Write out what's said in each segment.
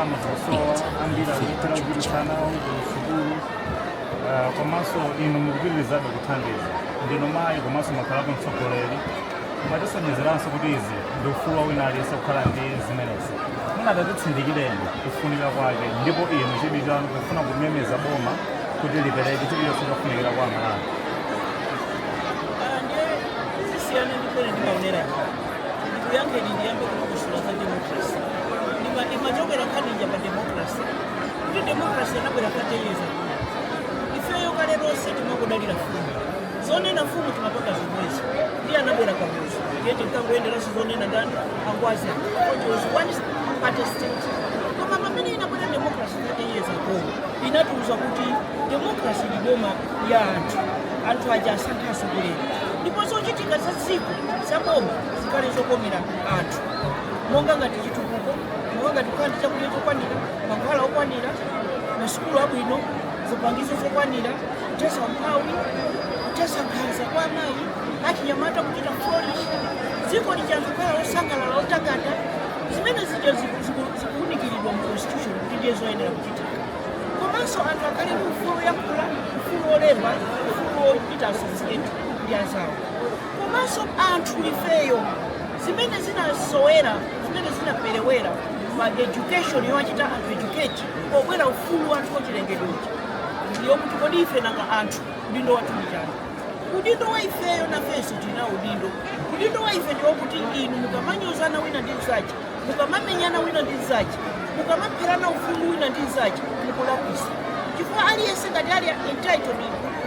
Ndalama zikusowa, ambiri akulephera kupititsa ana awo ku sukulu. Komanso inu mukupitirizabe kuthandiza, ndinu mayi komanso mwakhalapo mtsogoleri, mwatisonyezeranso kuti izi ndi ufulu wa wina aliyense kukhala ndi zimenezi. Munatatitsindikireni kufunika kwake, ndipo inu chidwi chanu kufuna kumemeza boma kuti lipereke chilichonse chofunikira kwa Amalawi. Ah, ndiye zisiyana ndi mmene ndimaonera. Ndikuyankheni, ndiyambe kulongosola za democracy. Imachokera nkhani ija pa democracy, kuti democracy anabwera 30 years ago. Ifeyo kale lonse timangodalira mfumu, zonena mfumu timapanga zomwezo. Ndiye anabwera Kamuzu, ndiye tinkangoyenderanso zonena ndani? Angwazi. It was one party state. Koma pamene inabwera democracy 30 years ago, inatiuza kuti democracy ndi boma ya anthu, anthu aja asankhe atsogoleri, ndipo zochitika za dziko, za boma, zikhale zokomera anthu, monga ngati chitukuko, monga ngati kukhala ndi chakudya chokwanira, mankhwala okwanira, masukulu abwino, zipangizo zokwanira, kuthetsa umphawi, kuthetsa nkhanza kwa amayi, achinyamata kuchita flourish, dziko lija anthu kukhala osangalala, otakata. Zimene zija zikuwunikiridwa mu constitution kuti ndiye zoyenera kuchitika. Komanso anthu akhale ndi ufulu woyankhula, ufulu wolemba, ufulu wochita associate ndi anzawo. Komanso anthu ifeyo, zimene zinasowera, zimene zinaperewera pa education yowachita anthu educate pobwera ufulu wathu wachilengedwechi, ndiyokuti kodi ife nanga anthu udindo wathu ndi chani? Udindo wa ifeyo, nafenso tina udindo. Udindo wa ife ndiwokuti inu mukamanyozana wina ndi mzache, mukamamenyana wina ndi mzache, mukamapherana ufulu wina ndi mzache, mukulakwisa, chifukwa aliyense ngati ali entitled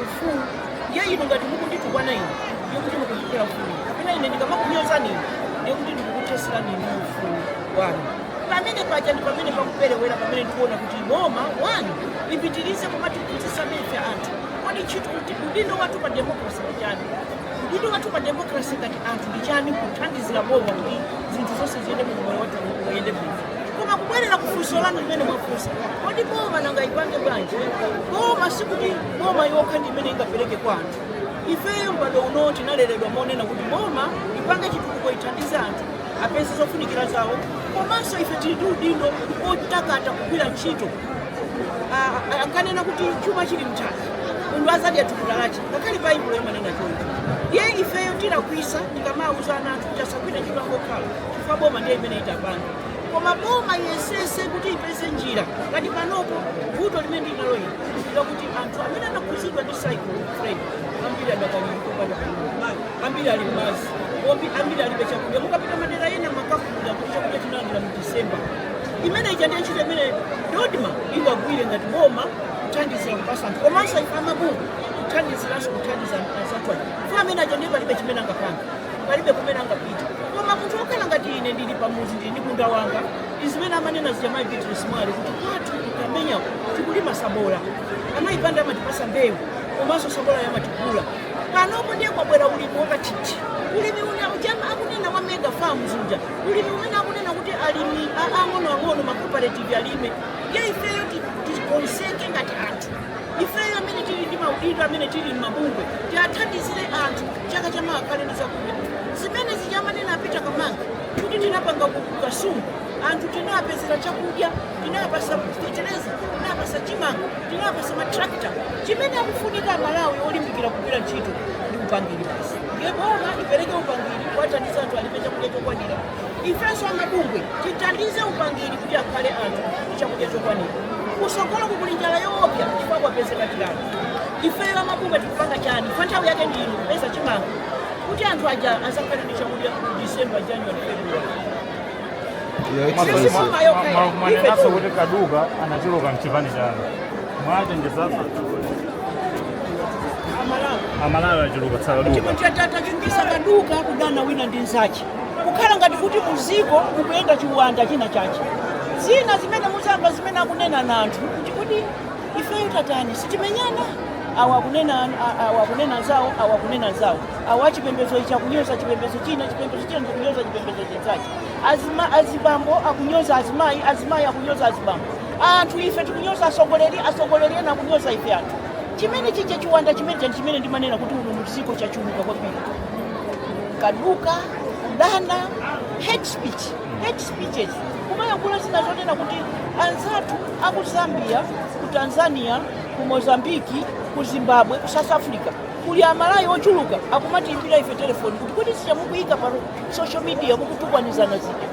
ufulu. Ndiye inu ngati mukunditukwana ine, ndiye kuti mukundiphera ufulu, kapena ine ndikamakunyozani ine, ndiye kuti ndikukutheserani inu ufulu wanu. Pamene paja ndi pamene pakuperewera, pamene ndikuona kuti boma one ipitirize kumatiphunzitsa ife anthu, kodi ntchito kuti udindo wathu pa democracy ndi chani? Udindo wathu pa democracy ngati anthu ndi chani, kuthandizira boma kuti zinthu zonse ziyende bwino, moyo wathu uyende bwino. Koma kubwerera kufunso lanu limene mwafunsa, kodi boma nanga ipange bwanji? Boma sikuti boma yokha ndi imene ingapereke kwa anthu. Ifeyo m'bado uno tinaleredwa monena kuti boma ipange chitukuko, ithandize anthu apeze zofunikira zawo, komanso ife tili ndi udindo otakata kugwira ntchito. Ankanena kuti chuma chili mthaka, munthu azadya thukuta lache. Ngakhale Baibulo imanena choncho. Ndiye ifeyo tilakwisa tikamauza ana athu kuti asagwire ntchito, angokhala, chifukwa boma ndiye imene itapanga. Koma boma yesese kuti ipeze njira. Ngati panopo vuto limene ndinalo ine lakuti anthu amene anakhuzidwa ndi Cyclone Freddy ambiri adakali kupanda panopo, ambiri ali m'madzi, ambiri alibe chakudya. Mukapita madera ena makafukuza kuti chakudya chinalandira mu December. Imene ija ndiye ntchito imene DoDMA ingagwire ngati boma, kuthandizira kupasa anthu, komanso ife amabungwe kuthandiziranso, kuthandiza anzathu aja. Fo amene aja ndiye palibe chimene angapanga, palibe kumene angapita. Koma munthu wokhala ngati ine, ndili pamuzi, ndili ndi munda wanga, izimene amanena zija mayi Beatrice Mwale, kuti kwathu tikamenyako tikulima sabola, amayipanda, amatipasa mbewu, komanso sabola yamatigula. Panopo ndiye kwabwera ulimi wakathithi, ulimi una uchama akunena wa mega farms uja, ulimi umene akunena kuti alimi ang'onoang'ono, ma cooperative alime. Ndiye ifeyo tikonzeke ngati anthu, ifeyo amene tili ndi maudindo, amene tili m'mabungwe, tiathandizire anthu chaka chamawa ndi zakudya zimene zichamanena apita Kamanga kuti tinapanga ku Kasungu, anthu tinapezera chakudya, tinapasa fetereza, tinapasa chimanga, tinapasa matrakta. Chimene akufunika Amalawi olimbikira kugwira ntchito ndi upangiri basi. Ndiye boma ipereke upangiri kuwathandiza anthu alibe chakudya chokwanira. Ifenso amabungwe tithandize upangiri kuti akhale anthu ndi chakudya chokwanira. Kusogolo kukuli njala yoopsa chifukwa kwapezeka chilala. Ifeyo amabungwe tikupanga chani? Fa nthawi yake ndi ino kupeza chimanga kuti anthu aja azakhale ndi chakudya December, January, February. Your Excellency. Mwanenanso kuti Kaduka anachuluka mchipani chanu, mwachenjezanso Amalawi. Amalawi achuluka tsakaduka. Tachingisa Kaduka kudana wina ndi nzache, kukhala ngati kuti muziko mukuyenda chiwanda china chache. Zina zimene muzamba, zimene akunena na anthu kuti kuti ifeyo tatani, sitimenyana. Awa akunena, awa akunena zawo, awa akunena zawo, awa achipembedzo ichi akunyoza chipembedzo china, chipembedzo china ndikunyoza chipembedzo chinzache, azibambo akunyoza azimayi, azimayi akunyoza azibambo, anthu ife tikunyoza atsogoleri, atsogoleri ena akunyoza ife anthu. Chimene chija chiwanda chimene chimene ndimanena kuti uno muziko chachuluka kwambiri, Kaduka. Kudana, hate speech, hate speeches, kumayankhula zina zonena kuti anzathu aku Zambia, ku Tanzania, ku Mozambiki, ku Zimbabwe, ku South Africa kuli Amalawi ochuluka akumatiimbira ife telefoni kuti zija mukuyika pa social media, mukutukwanizana zija,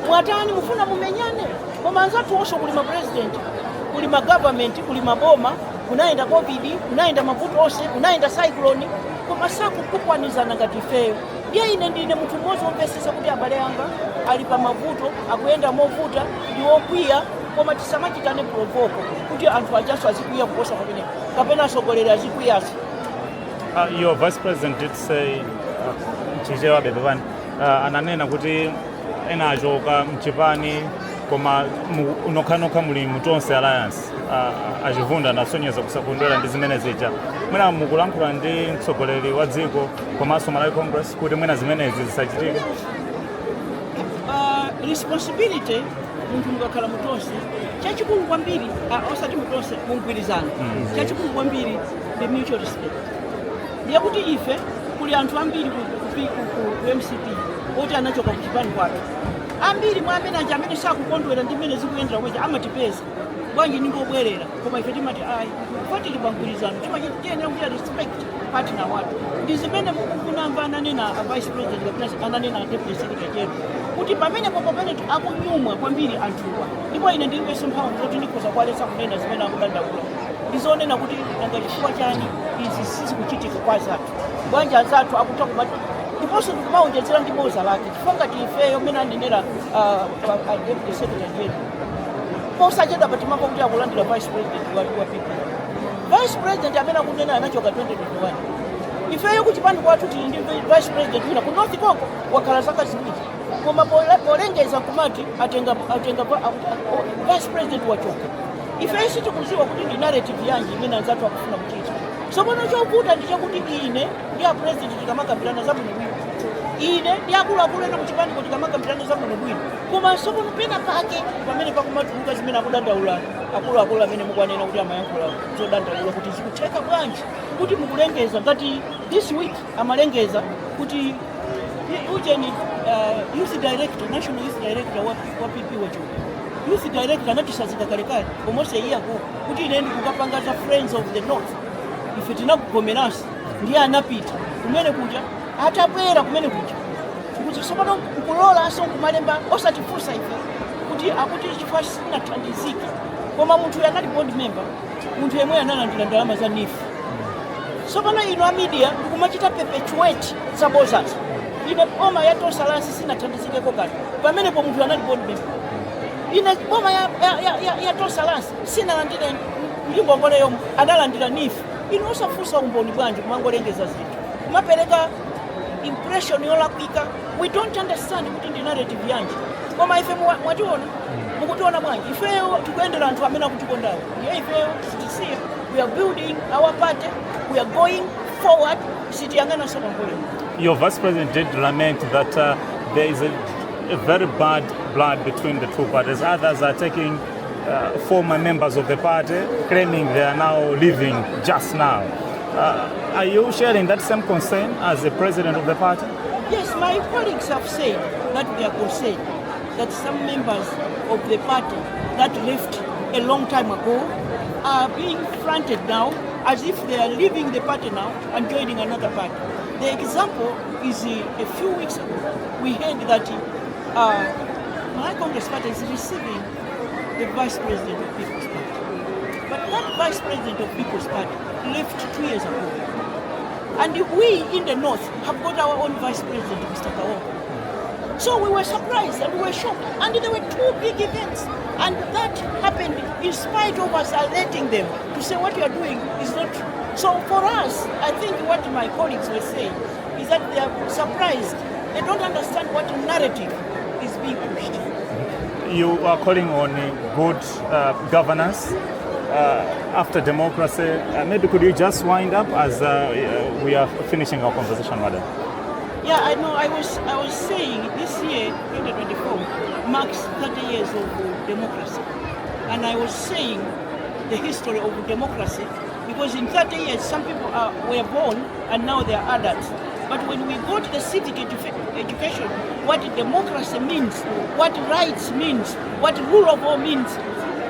mwatani? Mufuna mumenyane? Koma anzathu onso kuli ma president, kuli ma government, kuli maboma, kunayenda COVID, kunayenda mavuto onse, kunayenda cyclone, koma sakutukwanizana ngati ifeyo. Ndiye ine ndine munthu mmodzi womvetsetsa kuti abale anga ali pa mavuto, akuyenda movuta, ndi wokwiya, koma tisamachitane provoke kuti anthu ajaso azikwiya kuposa pamenepo, kapena atsogoleri azikwiyaso. Your vice president did say, Chichewa bebani, ananena kuti ena achoka mchipani koma nokhanokha muli mu Tonse Alliance. Achivunda anasonyeza kusakondwera ndi zimene zija. Mwina mukulankhula ndi mtsogoleri wa dziko komanso Malawi Congress kuti mwina zimenezi zisachitike? Responsibility, munthu mukakhala mutonse, chachikulu kwambiri, osati mutonse, mumgwirizano, chachikulu kwambiri ndi mutual respect. Ndiye kuti ife kuli anthu ambiri ku MCP oti anachoka ku chipani kwathu. Ambiri mwa amene aja amene sakukondwera ndi mmene zikuyendera kwezi amatipeza, "Bwanji ningobwerera?" Koma ife timati ayi, kufa tili pa mgwirizano, tiyenera kuchita respect partner wathu. Ndi zimene mukunamva ananena a vice president kapena ananena a deputy secretary general kuti pamenepo pamene akunyumwa kwambiri anthuwa, ndipo ine ndilibenso mphamvu zoti ndikhoza kuwaletsa kunena zimene akudandaula. Ndizonena kuti nanga chifukwa chani izi sizikuchitika kwa azathu? Bwanji azathu akutha kumati, ndiponso ndikumaonjezera ndi boza lake, chifukwa ngati ifeyo mmene anenera deputy secretary general, posachedwa patimamva kuti akulandira vice president wa PP. Vice president amene akunena anachoka 2021. Ifeyo kuchipani kwathu tili ndi vice president wina ku North koko, wakhala zaka 2, koma polengeza nkumati atenga vice president wachoka. Ifeyo sitikuziwa kuti ndi narrative yanji imene anzathu akufuna kuchita. Tsopano chovuta ndi chakuti ine ndi a president tikamakambirana zabwinobwino, ine ndi akuluakulu ena kuchipaniko tikamakambirana zabwinobwino, koma tsopano pena pake pamene pakumatuluka zimene akudandaula akuluakulu amene mukuwanena kuti amayankhula zodandaula kuti zikutheka bwanji kuti mukulengeza ngati this week amalengeza kuti ujeni youth director, national youth director wa PP wachoka. Youth director anatisazika kalekale almost a year ago kuti ine ndikukapanga za Friends of the North. Ife tinakugomeranso, ndiye anapita kumene kuja. Atabwera kumene kuja kuti tsopano nkulolanso nkumalemba osatifunsa ife kuti akuti chifukwa sitinathandizike, koma munthu uyu anali board member, munthu yemwe analandira ndalama za NEEF. Tsopano ino a media ndikumachita perpetuate zabozazo. Ine boma ya Tonse Alliance sinathandizikeko kanthu pamenepo, munthu anali board member. Ine boma ya Tonse Alliance sinalandire ndi ngongole yomwe, analandira NEEF. Ino osafunsa umboni bwanji? Kumangolengeza zinthu, kumapereka impression yolakwika. We don't understand kuti ndi narrative yanji, koma ife mwationa, mukutiona bwanji? Ifeyo tikuyendera anthu amene akutikondawo. Ndiye ifeyo sitisiya. We are building our party, we are going forward, sitiyang'ananso pambuyo. Your vice president did lament that there is a very bad blood between the two parties. Others are taking former members of the party, claiming they are now leaving just now. Are you sharing that same concern as the president of the party? Yes, my colleagues have said that they are concerned that some members of the party that left a long time ago are being fronted now as if they are leaving the party now and joining another party. The example is a few weeks ago, we heard that Malawi Congress Party is receiving the vice president of People's Party. But that vice president of People's Party left 2 years ago. And we in the north have got our own vice president, Mr. Kaonga. So we were surprised and we were shocked. And there were two big events. And that happened in spite of us alerting them to say what you are doing is not true. So for us, I think what my colleagues were saying is that they are surprised. They don't understand what narrative is being pushed. You are calling on good governance after democracy. Maybe could you just wind up as we are finishing our conversation, madam? Yeah, I know. I was saying this year, 2024, marks 30 years of democracy, and I was saying the history of democracy because in 30 years some people were born and now they are adults. But when we got the civic education, what democracy means, what rights means, what rule of law means,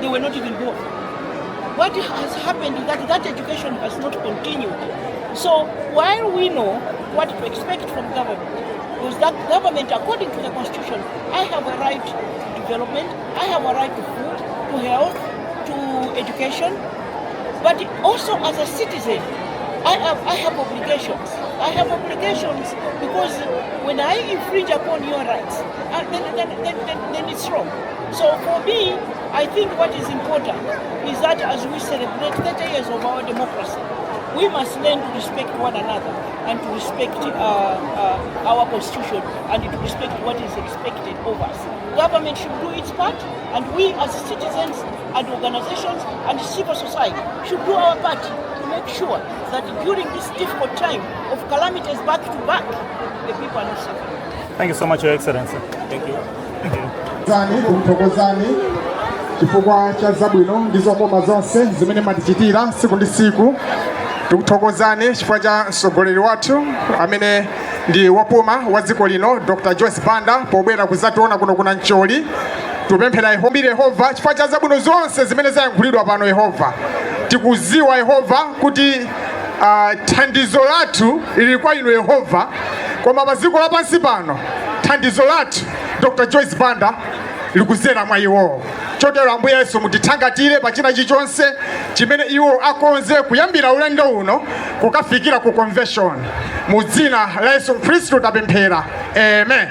they were not even born. What has happened is that that education has not continued. So while we know what to expect from government, because that government, according to the constitution, I have a right to development, I have a right to food, to health, to education, but also as a citizen, I have obligations. I have obligations because when I infringe upon your rights, then it's wrong. So for me, I think what is important is that as we celebrate 30 years of our democracy, we must learn to respect one another and to respect our constitution and to respect what is expected of us. Government should do its part, and we as citizens and organizations and civil society should do our part to make sure that during this difficult time of calamities back to back, the people are not suffering. Thank you so much, Your Excellency. Thank you. Thank you. Zani kumthokozani chifukwa cha zabwino ndi zokoma zonse zimene matichitira tsiku ndi tsiku. Tikuthokozani chifukwa cha mtsogoleri wathu amene ndi wopuma wa dziko lino, Dr Joyce Banda, pobwera kuzationa kuno kuna Mcholi. Tupemphera mbiri Yehova chifukwa cha zabwino zonse zimene zayankhulidwa pano. Yehova, tikuziwa Yehova kuti thandizo lathu lili kwa inu Yehova, koma pa dziko lapansi pano thandizo lathu, Dr Joyce Banda, likuzera mwa iwowo. Chotero Ambuye Yesu, mutithangatire pa china chilichonse chimene iwo akonze kuyambira ulendo uno kukafikira ku convention. Mu dzina la Yesu Khristu tapemphera, amen.